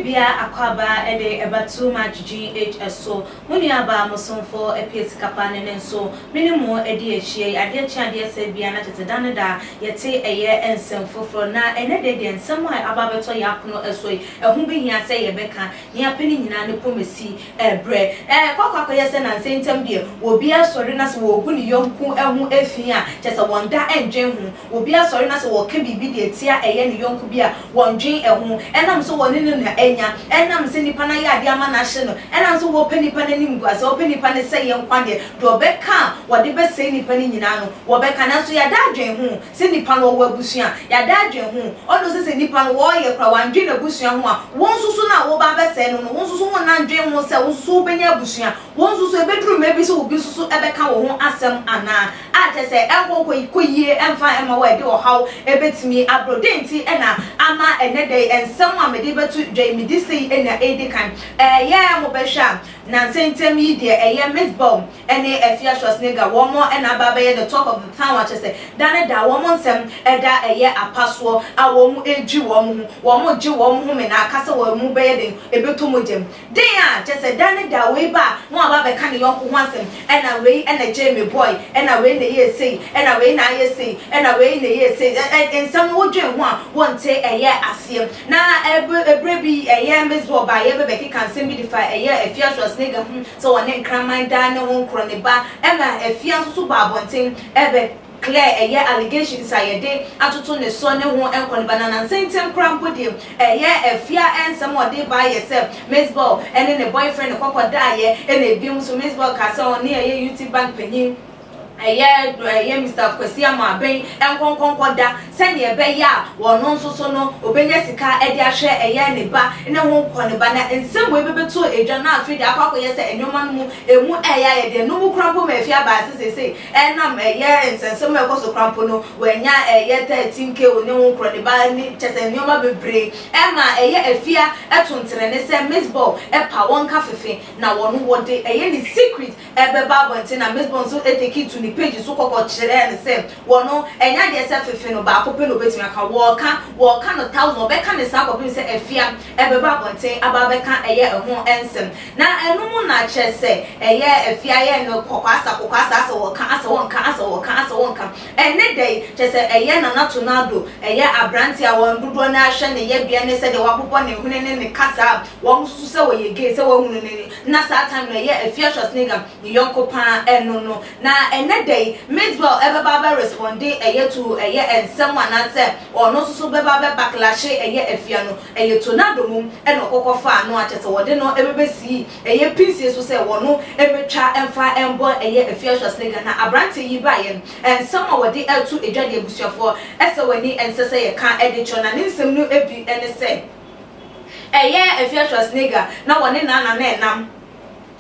Obi biara akwaaba de ɛba Too Much GH so. Mo nuabaa mo somfo Apue Sikapa ne ne nso me ne mo adi ahyia yi. Adeɛ kye adeɛ sɛ biara na kyerɛ sɛ da ne da yɛte ɛyɛ nsɛm foforɔ. Na ɛnɛ da deɛ, nsɛm a aba abɛtɔ yɛn apono so yi, ɛho bɛhia sɛ yɛbɛka nea apɛ ne nyinaa ne pomasi ɛbrɛ. Ɛkɔ akɔyɛ sɛ nansa ntam deɛ, obi asɔre na sɛ wɔgu ne yɔnko ho efi a, kyerɛ sɛ wɔn da ndwen ho. Obi asɔre na sɛ wɔka biribi deɛ tia ɛyɛ ne yɔnko bi a, wɔndwen ɛho. Ɛnam sɛ wɔne no na ɛnya, ɛnam sɛ nipa no ayɛ adeɛ ama n'ahye no, ɛnam sɛ wɔpɛ nipa n'anim gu asɛ wɔpɛ nipa no sɛ yɛ nkwa deɛ, deɛ ɔbɛka a wɔde bɛsɛe nipa no nyinaa no, wɔbɛka. Nanso yɛada adwen ho sɛ nipa no ɔwɔ abusua. Yɛada adwen ho ɔno sɛ nipa no wɔɔyɛ kora wandwen n'abusua ho a, wɔn nso so no a wɔba abɛsɛe no, wɔn nso so wɔn nandwen ho sɛ wɔn nso so wobɛnya abusua. Wɔn nso so ebɛduru mmerɛ bi sɛ obi nso so ɛbɛka wɔn ho asɛm anaa a kyerɛ sɛ ɛnkɔnkɔ kɔ yie, ɛmfa ɛma wɔ ɛde ɔhaw ɛbɛtumi aborɔ den. Nti ɛna ama ɛnɛ dɛ nsɛm a mede bɛto dwa yi, mede sei ɛna ɛdi kan. Ɛyɛ mo bɛhwɛ a, nansa ntɛm yi deɛ, ɛyɛ Mzbel ɛne Afia Schwarzenegger wɔn ɛna aba abɛyɛ the talk of the town, akyɛ sɛ da ne da wɔn nsɛm ɛda ɛyɛ apasoɔ a wɔn edwi wɔn ho, wɔn gye wɔn ho mena akasa wɔn mu bɛyɛ den ebɛtɔ mo gyam den a, kyɛ sɛ da ne da wei ba na waba abɛka ne yɔnko ho asɛm, ɛna wei ɛna gye me boy, ɛna wei na ɛyɛ sei, ɛna wei na ayɛ sei, ɛna wei na ɛyɛ sei. Ɛ nsɛm no wodwen ho a, wɔnte ɛyɛ aseɛ. Na ɛbɛ ebere bi ɛyɛ Mzbel ba yɛ bɛbɛkeka nsɛm bi de fa ɛyɛ Afia Schwarzenegger ho sɛ wɔne nkraman da ne ho nkorɔ ne ba, ɛma Afia nso so ba abɔnten ɛbɛ clear ɛyɛ allegations a yɛde atoto ne so ne ho nkɔ ne ba. Na nansa ntɛm kora mpo deɛ, ɛyɛ Afia nsɛm a ɔde ba yɛ sɛ Mzbel ɛne ne boyfriend kɔkɔ daayɛ, ɛna ebinom nso Mzbel ka sɛ ɔne ɛyɛ UT Bank panyin ɛyɛ Mr Kwasi Amoabeng nkɔnkɔnkɔ da sɛnea ɛbɛyɛ a wɔn nso so no obenya sika ɛde ahwɛ ɛyɛ ne ba ne ho nkɔ ne ba. Na nsɛm wo ebɛbɛto edwa na afei de akɔ akɔyɛ sɛ nneɛma no mu emu ɛyɛ ayɛ deɛ no mu kora mpo ma efi aba ase sese ɛnam ɛyɛ nsɛnsɛm a ɛkɔ so kora mpo no, wɔanya ɛyɛ 13K ne ho nkorɔ ne ba ne kyɛ sɛ nneɛma bebree ɛma ɛyɛ Afia ɛto ntenene sɛ Mzbel ɛpa wɔn ka fefe na wɔn wɔde ɛyɛ ne secret ɛbɛba abɔnten. Na Mzbel nso ɛtake to ne page so kɔkɔ kyerɛ ne sɛ wɔn ɛnya deɛ sɛ fefe no baako pɛ na obetumi aka, wɔɔka no thousand, ɔbɛka ne saa kɔpem sɛ Afia ɛbɛba abɔnten aba abɛka ɛyɛ ɛho ɛnsɛm. Na ɛnum na kyerɛ sɛ ɛyɛ Afia yɛ no kɔkɔ asa kɔkɔ asa asa, wɔka asa wɔnka asa, wɔka asa wɔnka. Ɛne dɛ kyerɛ sɛ ɛyɛ Nana Tornado, ɛyɛ aberante a wɔn dodoɔ no ahwɛ ne yɛbea ne sɛdeɛ wabobɔ ne hwene ne ne kasa a wɔn nso sɛ wɔyɛ gay, sɛ wɔhunu ne na saa time no ɛyɛ Afia Schwarzenegger ne yɔnko paa ɛno no. Na ɛnɛ dɛ yi Mzbel ɛbɛba abɛ respond ɛyɛ to ɛyɛ nsɛm anaasɛ ɔno nso so bɛba abɛ backlash ɛyɛ Afia no, ɛyɛ Tornado mu ɛna ɔkɔkɔ fa ano akyɛ sɛ wɔde no ɛbɛbɛsi ɛyɛ pinsie so sɛ wɔno ɛmɛtwa ɛmfa ɛmbɔ ɛyɛ Afia Schwarzenegger. Na aberante yi baayɛ no, nsɛm a wɔde ɛto edwa deɛ, abusuafoɔ, ɛsɛ w'ani ɛnsɛ sɛ yɛka ɛde kyerɛ. Na ne nsɛm no ebi ɛne sɛ ɛyɛ Afia Schwarzenegger na wɔne nana na ɛnam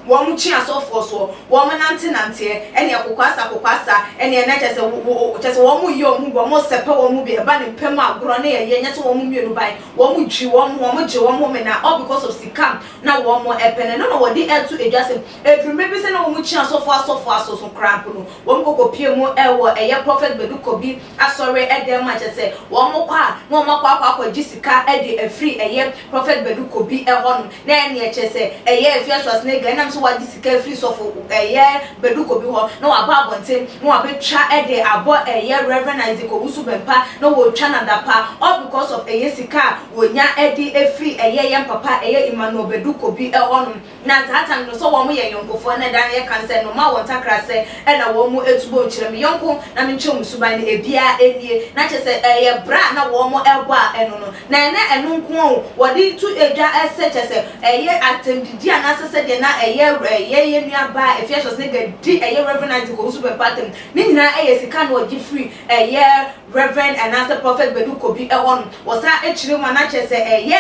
wɔn kyi asɔfoɔ soɔ, wɔn nante nanteɛ, ɛne akokɔ asa akokɔ asa, ɛne ɛnɛ kyɛ sɛ wo kyɛ sɛ wɔn yi wɔn ho bi, wɔn sɛpɛ wɔn ho bi, ɛba ne mpɛm agorɔ ne ɛyɛ nyɛ sɛ wɔn mmienu ban, wɔn twi wɔn ho, wɔn gye wɔn ho mena, all because of sika na wɔn ɛpɛ no. No na wɔde ɛto edwa sɛ edurumɛ bi sɛ na wɔn kyi asɔfoɔ aso so koraa mpo no, wɔn kɔkɔ pie mu ɛwɔ ɛyɛ Prophet Badu Kobi asɔre ɛdɛm mu a, kyɛ sɛ wɔn kɔ a na wɔn akɔ akɔgye sika ɛde afiri ɛyɛ Prophet Badu Kobi ɛhɔ nom. Na ɛne ɛkyɛ sɛ ɛyɛ Afia Schwarzenegger ɛnam sɛ wagye sika afiri sɔfo ɛyɛ Badu Kobi hɔ na waba abɔnten na wabɛtwa ɛde abɔ ɛyɛ Reverend Isaac Owusu Bɛmpa na wɔretwa nadapa, all because of ɛyɛ sika a wɔnya ɛde afiri ɛyɛ yɛn papa ɛyɛ Emmanuel Badu Kobi ɛhɔ nom. Na saa time no sɛ wɔn yɛ yɔnkofoɔ na dan yɛ kan sɛ nnoma wɔn takra sɛ ɛna wɔn mu etu bɔ nkyerɛ mi yɔnko na mi nkyɛn mu suban no ebiara enie. Na kyerɛ sɛ ɛyɛ bra na wɔn ɛbɔ a ɛno no na ɛnɛ ɛno nko o, wɔde to edwa ɛsɛ kyerɛ sɛ ɛyɛ atɛmdidi anaasɛ sɛdeɛ na ɛyɛ yɛ nua baa Afia Schwarzenegger di ɛyɛ Reverend Isaac Owusu Bɛmpa atɛm ne nyinaa ɛyɛ sika na ɔgye firi ɛyɛ Reverend anaasɛ Prophet Badu Kobi ɛhɔ no. Wɔsan akyerɛ mu anakyerɛ sɛ ɛyɛ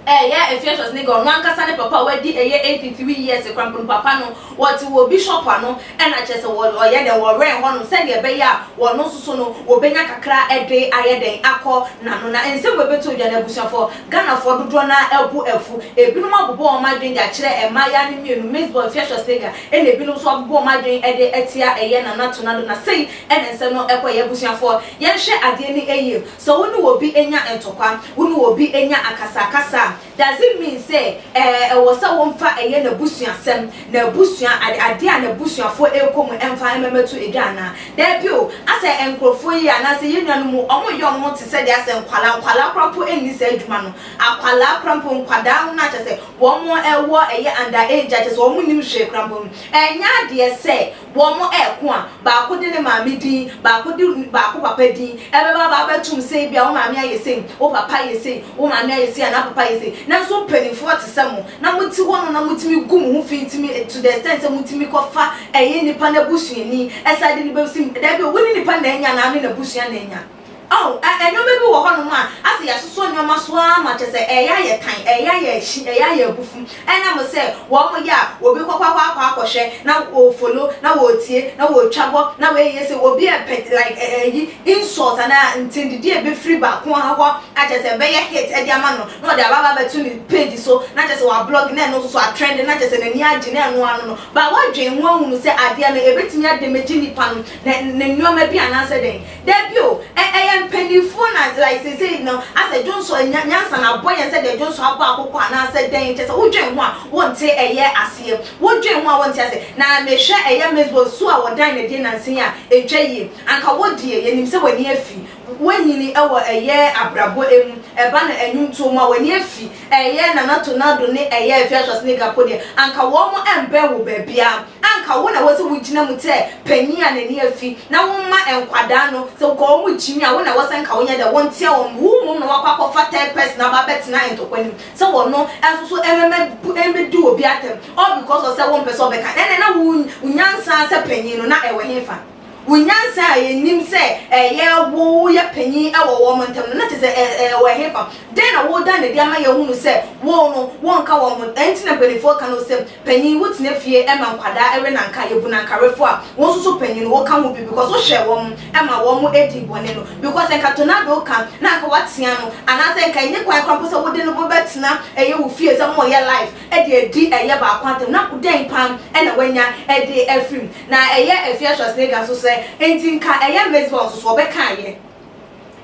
Afia Schwarzenegger ɔno ankasa ne papa a wadi ɛyɛ 83 years krampo no, papa no wɔte wɔ bishop ano, ɛna kyerɛ sɛ wɔ ɔyɛ dɛ wɔwɛn hɔnom sɛdeɛ ɛbɛyɛ a wɔno nso so no wɔbɛnya kakra ɛde ayɛ dɛn akɔ n'ano. Na nsɛm wɔ ɛbɛtɔ dwa no, abusuafoɔ, Ghanafoɔ dodoɔ no ɛbo afu. Ebinom abobɔ wɔn adwene de akyerɛ mmaayewa no mmienu, Mzbel, Afia Schwarzenegger, ɛna ebinom nso abobɔ wɔn adwene ɛde atia ɛyɛ Nana Tornado. Na sei ɛna nsɛm no ɛkɔ yɛ. Abusuafoɔ, yɛnhwɛ adeɛ no ɛyie sɛ wo ne obi anya ntɔkwa, wo ne obi anya akasakasa a Does it mean sɛ ɛɛ ɛwɔ sɛ wɔmfa ɛyɛ n'abusuasɛm, n'abusua, ade adeɛ a n'abusuafoɔ ɛrekɔ mu ɛmfa mmɛmɛto edwa anaa? Daabi o, asɛ nkorɔfoɔ yi anaasɛ yɛn nuanom mu, wɔn reyɛ wɔn ho te sɛ deɛ asɛ nkwadaa, nkwadaa koraa mpo nni saa adwuma no. Akwadaa koraa mpo, nkwadaa no a kyerɛ sɛ wɔn ɛwɔ ɛyɛ under age a kyerɛ sɛ wɔn nnim hwee koraa mpo no, ɛnyɛ adeɛ sɛ Wɔreko a, baako de ne maame din, baako de baako papa din bɛba aba abɛtom sɛ ebia wo maame ayɛ sei, wo papa ayɛ sei, wo maame ayɛ sei anaa papa ayɛ sei. Nanso mpanimfoɔ te sɛ mo, na mote hɔ no na motumi gu mo ho fi tumi to the extent sɛ motumi kɔfa ɛyɛ nipa no abusuani san de no bɛsi mu. Dabi o, wo ne nipa na anya anaa wo ne n'abusua na anya? Oh, ɛ, nneɛma bi wɔ hɔnom a, asɛ yɛasosɔ nneɛma so ara ma kyerɛ sɛ ɛreyɛ ayɛ tan, ɛreyɛ ayɛ akyi, ɛreyɛ ayɛ abufu. Ɛnam sɛ wɔyɛ a, obi kɔkɔ akɔ akɔ akɔhwɛ, na ɔrefolo, na ɔretie, na ɔretwa bɔ, na wei yɛ sei, obi repɛ like ɛ, ɛyi, insult anaa ntɛndidi a ɛbɛfiri baako hɔ a kyerɛ sɛ ɛbɛyɛ hit de ama no, na ɔde aba aba abɛto ne page so, na kyerɛ sɛ wablɔge, na ɛno nso so atrɛnde, na kyerɛ sɛ n'ani agye, na ɛno ano no. But woadwen ho ahunu sɛ adeɛ no, ɛbɛtumi adamage nipa no, ne, ne nneɛma bi anaasɛ dɛn? Dabi o, ɛ ɛyɛ mpaninfoɔ na like seesei no asɛ dwonsɔ nya nyansa no abɔ yɛn sɛdeɛ dwonsɔ abɔ akokɔ anaasɛ dɛn kyerɛ sɛ wodwen ho a wonte ɛyɛ aseɛ wodwen ho a wonte aseɛ na mehwɛ ɛyɛ Mezbon su a wɔdan no adie nansa yi a ɛntwa yie anka wo deɛ yɛnim sɛ w'ani afi woanyini wɔ ɛyɛ abrabɔ mu ɛba no ɛnwontoɔ mu a w'ani afi ɛyɛ Nana Tornado ne ɛyɛ Afia Schwarzenegger po deɛ anka wɔn ɛmbɛn wo baabiara Anka wo na ɛwɔ sɛ wogyina mu sɛ panyin a n'ani afi na woma nkwadaa no, sɛ nka wɔn gyimi a, wo na ɛwɔ sɛ nka wonyɛ dɛ, wontea wɔn. Wo mmom na woakɔ akɔfa third person aba abɛtena ntɔkwa no mu sɛ wɔno nso so mmɛdi obi atɛm all because of sɛ wompɛ sɛ ɔbɛka. Ɛnneɛ na wo nyansa sɛ panyin no, na ɛwɔ hefa? Wo nyansa a yɛnim sɛ ɛyɛ wo woyɛ panyin wɔ wɔn ntam no, na kyerɛ sɛ ɛwɔ hefa? Dɛn na woda no adi ama yɛahunu sɛ wo no, wonka wɔn ho? Ɛnti na mpanimfoɔ ka no sɛ, Panyin, wotena fie ma nkwadaa we nanka, yɛbu nankawefoɔ a, wo nso so panyin no, woka ho bi because wohwɛ wɔn ma wɔn di bɔne no. Because nka tornado ka na anka woatea no, anaasɛ nka ɛnyɛ kwan koraa mpo sɛ wode no bɛtena ɛyɛ wo fie sɛ moreyɛ live de adi ɛyɛ baako atɛm, na dɛn paa na woanya de afiri mu? Na ɛyɛ Afia Schwarzenegger nso sɛ, enti nka ɛyɛ Mezbel nso so ɔbɛka ayɛ.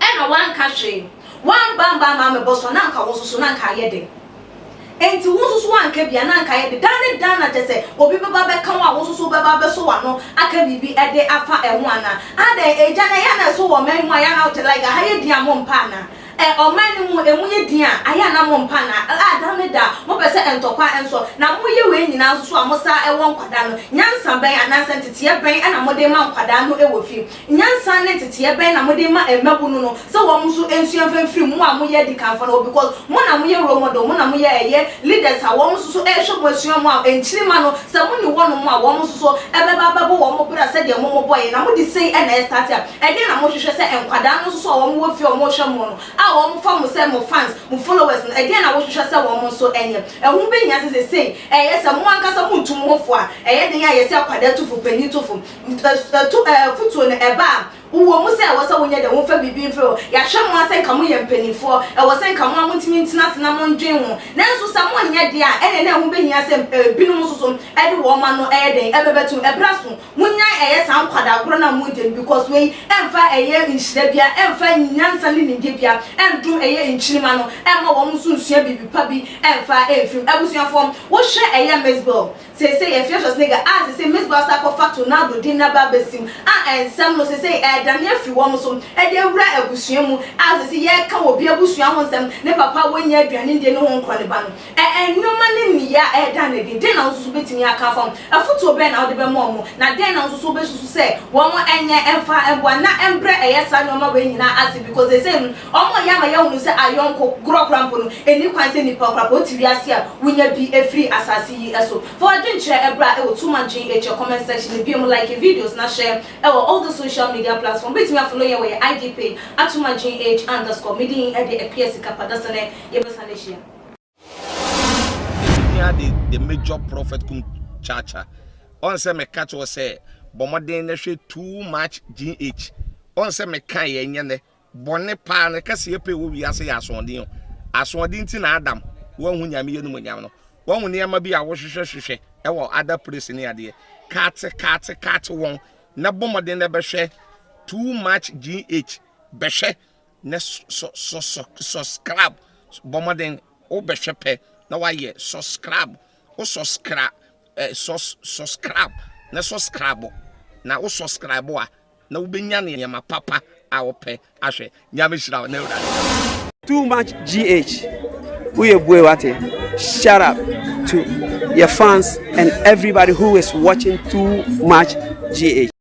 Ɛna wanka hwee. Wamba amba ama amɛbɔ so a, na anka wo nso so na anka ayɛ den. Enti wo nso so woanka bi a, na anka ayɛ den. Daa ne daa na kyerɛ sɛ obi bɛba abɛka wo a wo nso so wobɛba abɛsɔ w'ano aka biribi de afa ɛho anaa? Adɛn, egya no ɛyɛ a na ɛsɔ wɔ ɔman mu a ɛyɛ a na wokyɛ like aha yɛ din a mompɛ anaa? Ɛ, ɔman no mu, emu yɛ din a, ayɛ a na mompɛ anaa? A, da ne da, mopɛ sɛ ntɔkwa nsɔ. Na moyɛ wei nyinaa nso so a mosan wɔ nkwadaa no, nyansa bɛn anaasɛ nteteɛ bɛn na mode ma nkwadaa no wɔ fie? Nyansa ne nteteɛ bɛn na mode ma mmabunu no sɛ wɔn nso nsua mfa mfiri mo a moyɛ adikanfoɔ no hɔ because mo na moyɛ role model, mo na moyɛ ɛyɛ leaders a wɔn nso so rehwɛ mo asua mo a nkyirimma no sɛ monni hɔnom a wɔn nso so bɛba abɛbɔ wɔn bra sɛdeɛ mo mobɔeɛ na mode sei na ɛstarte a ɛdeɛn na mohwehwɛ sɛ nkwadaa no nso so a wɔn wɔ fie a wɔrehwɛ mo no a wɔfa mo sɛ mo fans, mo followers no ɛdeɛn na wohwehwɛ sɛ wɔn nso nyɛ? Ɛho bɛhia sɛ seesei ɛyɛ sɛ mo ankasa montu mo ho fo a ɛyɛ den a yɛse akwadaa tu fo, panin tu fo. Ɛto afutuo no ɛba a, wowɔ mu sɛ ɛwɔ sɛ wonyɛ dɛn, womfa biribi mfiri hɔ. Yɛahwɛ mo ara sɛ nka moyɛ mpanimfoɔ, ɛwɔ sɛ nka mo ara motumi ntena ase na mondwen ho. Nanso sɛ monyɛ deɛ a, ɛnneɛ na ɛho bɛhia sɛ ebinom nso so de wɔn ano yɛ dɛn, ɛbɛbɛto mu. Ɛberɛ aso, monnyae ɛyɛ saa nkwadaa agorɔ no a moredi no because wei ɛmfa ɛyɛ nhyira biara, ɛmfa nyansa ne nimdeɛ biara ɛndom ɛyɛ nkyirimma no, ɛmma wɔn nso nsua biribi pa bi ɛmfa ɛmfiri mu. Abusuafoɔ, wohwɛ ɛyɛ Mzbel, Seesei yɛfrɛ Schwarzenegger a seesei Mizpah asan akɔfa tornado din no aba abɛsi mu a nsɛm no seesei ɛredane afiri wɔn so de awura abusua mu a seesei yɛreka obi abusua ho nsɛm, ne papa a wɔnnya aduane ndie ne ho nkorɔ ne ba no. Ɛ nneɛma ne nneyɛɛ a ɛredan no adi. Dɛn na wo nso so wobɛtumi aka afa ho? Afotuo bɛn na wode bɛma wɔn? Na dɛn na wo nso so wobɛsusu sɛ wɔn nyɛ mfa mmoa na mbrɛ ɛyɛ saa nneɛma wei nyinaa ase because seesei no Wɔreyɛ ama yɛahunu sɛ ayɔnko gorɔ koraa mpo no, ɛnni kwan sɛ nnipa koraa mpo wote wiase a wonya bi firi asase yi so. Fa w'adwenkyerɛ bra wɔ Tuma GH comment section no bio mu, like videos na share wɔ all the social media platform. Wobɛtumi a follow yɛn wɔ yɛn IG page at Tuma GH underscore. Me din de Akua Sika Pa, dasene yɛbɛsan ahyia. Hia de the major prophet kum chacha. On sɛ meka kyerɛ sɛ bɔ mmɔden na hwɛ too much GH. On sɛ meka yɛ nyɛ nɛ. Bɔne paa no kɛseyɛ pɛ wɔ wiase yɛ asoɔden o. Asoɔden nti na Adam wanhu Nyame animuonyam no. Wahu nneɛma bi a wohwehwɛ hwehwɛ wɔ other place ne adeɛ. Kate kate kate wɔn na bɔ mmɔden na bɛhwɛ too much GH bɛhwɛ na sɔ sɔ sɔ subscribe bɔ mmɔden. Wobɛhwɛ pɛ na wayɛ subscribe. Wo subscribe eh, sus, subscribe na subscribe na wo subscribe a na wobɛnya nneɛma papa a wopɛ ahwɛ. Nyame hyira wo na Awurade. Too much GH woyɛ bue wate shout out to your fans and everybody who is watching Too Much GH.